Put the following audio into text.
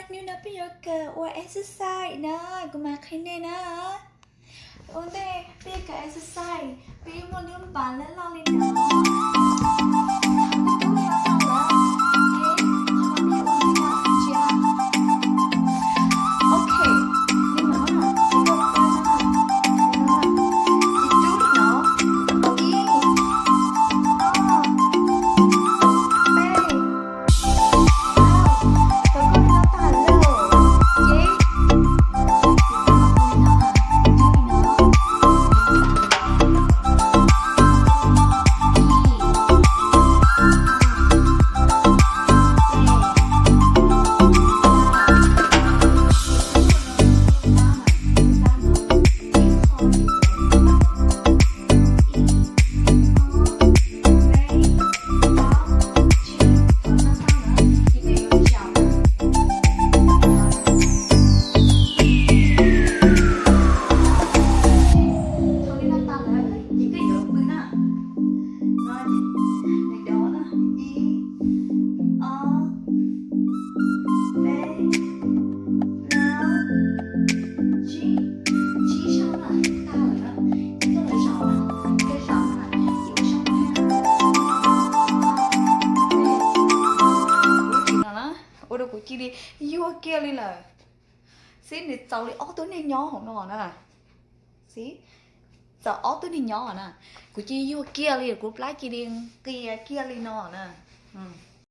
Hnub no peb yuav kawm ua exercise na, kuv mam qhia nej na. Ua ntej peb yuav kawm exercise, peb yuav muaj lub npas loj loj li no. Ok, Thaum li no tau lawm ces koj yuav pw na. No ces nws dov na, ib, ob, peb, plaub, tsib, tsib zaug na, tag lawm na. Ces koj los zaum, koj zaum na, ces ua zoo na. Ua rau kuv cia li yuag kiag li lawm. Xib, nws txaus li ob tug neeg nyob hauv no na. Xib, txaus ob tug neeg nyob na. Kuv cia li yuag kiag li, kuv plab cia li nqia kiag li no na.